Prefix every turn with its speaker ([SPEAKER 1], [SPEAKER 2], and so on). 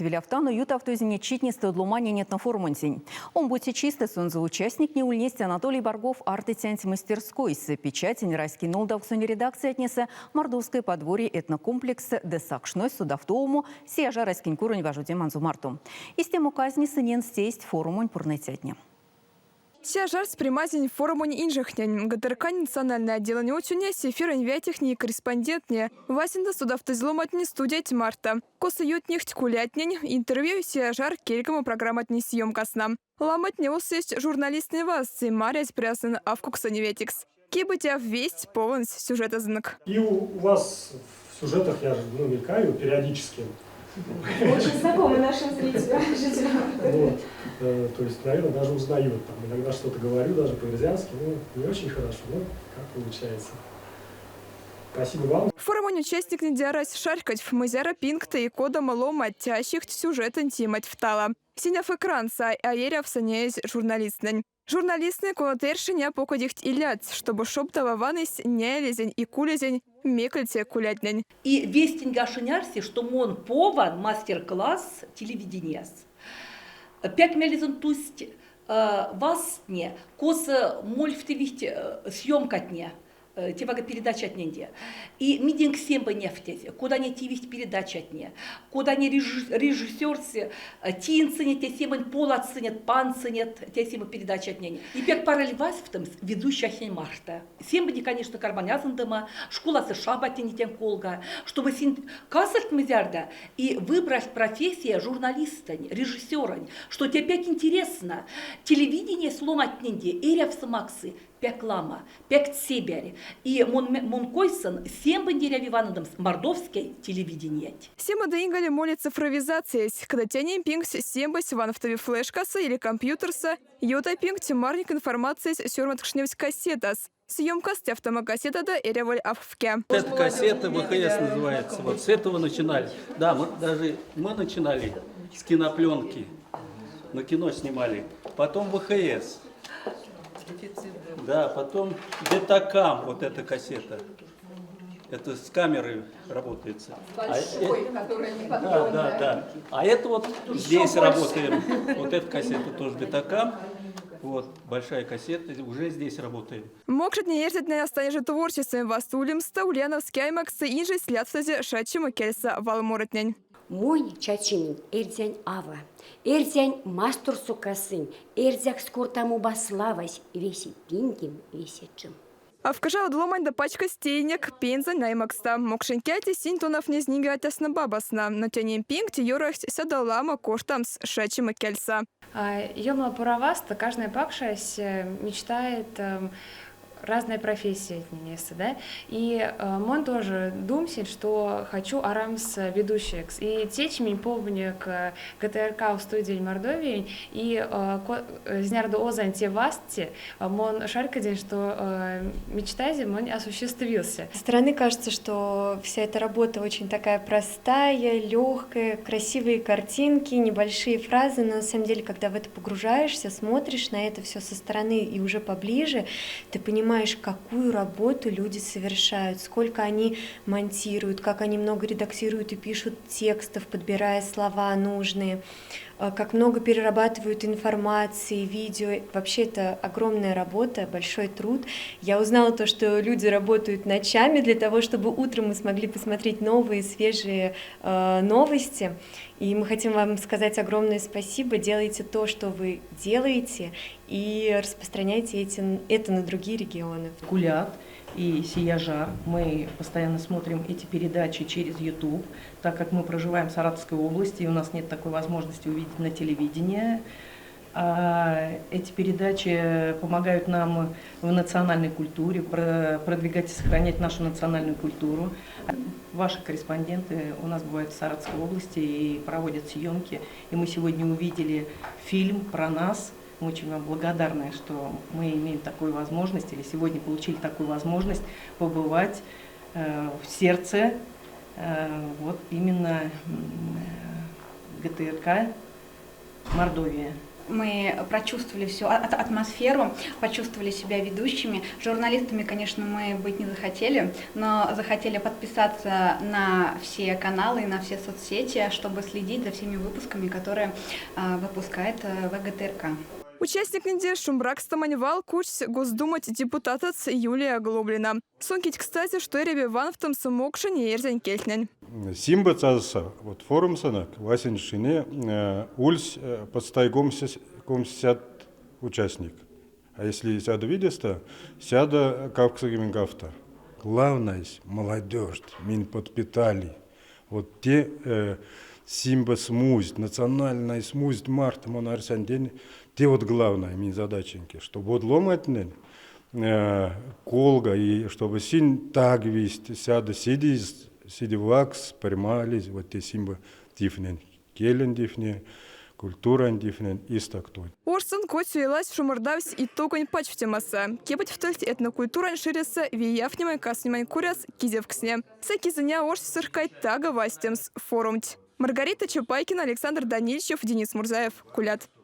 [SPEAKER 1] Велявтано ютавтозь неть читнестэ од ломанень этнофорумонтень. Омбоце чистэ сонзэ участниктне ульнесть Анатолий Баргов артыцянть мастерскойсэ, печатень раськень нолдавксонь редакциятнесэ, Мордовское подворье этнокомплекссэ ды сакшнось содавтовомо Сияжар раськень куронь важодеманзо марто. Истямо казне сыненст тейсть форумонь пурныцятне.
[SPEAKER 2] Сияжарсь примазень форумонь инжетнень, ГТРК-нь национальной отделэнь отюне, эфирэнь ветийтне и корреспонденттнэ, васенце содавтызь ломантнень студиянть марто, косо ёвтнесть кулятнень, интервью Сияжар кельгема программатнень съёмкасо. Ламотне ульнесть журналисттнэнь вастсть, марясть пряст алкуксонь ветиекс. Кие-бути весть поводсь сюжетэзэнк.
[SPEAKER 3] И у вас в сюжетах я же, ну, мелькаю периодически.
[SPEAKER 4] Очень знакомый нашим зрителям, жителям.
[SPEAKER 3] Вот. То есть, наверное, даже узнают. Там, иногда что-то говорю даже по-эрзянски, ну, не очень хорошо, но как получается. Спасибо вам.
[SPEAKER 2] Форумонь участниктне арасть шарькат, зяро пингть и кодамо ломанть чачсть сюжетэнь теманть тала. Синяв экрансо а эрявсь неезь журналисттнэнь. Журналисттнэ конат эршень а покодить илят, штобу шождава ванызь неевезенть и кулезенть меельце кулятнень.
[SPEAKER 5] И вестень а арси, что мон пован мастер-класс телевиденияс. Пек мелезэнь тусть вазтнэ, косо мольвтевить съемкатне, тевага передачатненде. И миненек сембе невтезь, кода невтевить передачатне, кода не режиссерсе тейнесынек те семанть поладсынек, пандсынек те сема передачатнень. И пек пароль вастовтомс ведущейтнень марто. Сембе, конечно, карманязындыма, школасо шабатнень колга, чтобы сынь касыльть зярдо и выбрать профессия журналистэнь, режиссеронь, что те пек интересно. Телевидение ломантненень эрявсь максы пек ламо, пек цибярь. И мон койсэнь сембе эряви ванномс мордовской телевидениянть.
[SPEAKER 2] Семодо икеле моли цифровизациясь, кода тенень пингс сембесь ванстави флешкасо или компьютерсэ, ютазь пингть марнэнк информациясь сёрмадкшневсь кассетас. Съёмкас стявтомо кассетадо эряволь авке.
[SPEAKER 6] Это кассета ВХС называется. Вот с этого начинали. Да, мы даже мы начинали с кинопленки. На кино снимали. Потом ВХС. Да, потом Бетакам, вот эта кассета. Это с камерой работается.
[SPEAKER 4] Большой, которая не
[SPEAKER 6] Да. А это вот здесь работаем. Вот эта кассета тоже Бетакам. Вот, большая кассета, уже здесь работаем.
[SPEAKER 2] Мокшотнень эрзятнень а же творчествань васт улемстэ Ульяновской аймаксо инжесь ледстизе шачома кельсэ валморотнень.
[SPEAKER 7] Мон чачинь эрзянь ава. Эрзянь масторсо касынь, эрзякс кортамо баславазь весе пингем, весе чим.
[SPEAKER 2] Авкажа од ломанде пачкодсть тенек Пензань аймаксто. Мокшонь кельть сынь тонавтнизь атясно-бабасно. Но тенень пингть ёроксть седе ламо кортамс шачома кельсэ.
[SPEAKER 8] Ёма поравасто каждая пакшась мечтает разные профессии место, да? И мон тоже думсинь, что хочу арамс ведущекс. И течи минь повинек ГТРК студиянь Мордовиянь, и знярдо озынь те вазтнэс, мон шарькодинь, что мечтазем монь осуществился.
[SPEAKER 9] Со стороны кажется, что вся эта работа очень такая простая, легкая, красивые картинки, небольшие фразы, но на самом деле, когда в это погружаешься, смотришь на это все со стороны и уже поближе, ты понимаешь, какую работу люди совершают, сколько они монтируют, как они много редактируют и пишут текстов, подбирая слова нужные, как много перерабатывают информации, видео. Вообще это огромная работа, большой труд. Я узнала то, что люди работают ночами для того, чтобы утром мы смогли посмотреть новые, свежие новости. И мы хотим вам сказать огромное спасибо. Делайте то, что вы делаете, и распространяйте это на другие регионы.
[SPEAKER 10] Кулят и Сияжар. Мы постоянно смотрим эти передачи через YouTube, так как мы проживаем в Саратовской области, и у нас нет такой возможности увидеть на телевидении. Эти передачи помогают нам в национальной культуре, продвигать и сохранять нашу национальную культуру. Ваши корреспонденты у нас бывают в Саратовской области и проводят съемки. И мы сегодня увидели фильм про нас. Мы очень вам благодарны, что мы имеем такую возможность, или сегодня получили такую возможность побывать в сердце вот именно ГТРК Мордовия.
[SPEAKER 11] Мы прочувствовали всю атмосферу, почувствовали себя ведущими. Журналистами, конечно, мы быть не захотели, но захотели подписаться на все каналы и на все соцсети, чтобы следить за всеми выпусками, которые выпускает ВГТРК.
[SPEAKER 2] Участниктнеде шумбракстомань вал кучсь Госдумань депутатось Юлия Оглоблина. Сон кемекстась, што эряви ванстомс мокшонь эрзянь кельтнень.
[SPEAKER 12] Симбацаса, вот форумсонок, васень чине, ульсь 150 участник. А если сядо видестэ, 182. Главное, молодежь, минь подпитали. Вот те симба смусть, национальная смусть марто, мон арсян те вот главное минь задачанок, чтобы вот ломатнень колга, и чтобы синь так весть, сядо седи, седи ваксс, примализь, вот те симба тевтнень, келень тевтне, культурань тевтнень, истя кто.
[SPEAKER 2] Ошсонть коть шумордавсь итогонь пачтямосо. Кепедевтильть этнокультурань ширесэ виявтнемань-кастнемань коряс кизевкстнэ. Сы кизна ошсо сыргить таго вастнемс форумт. Маргарита Чапайкина, Александр Данильчев, Денис Мурзаев. Кулят.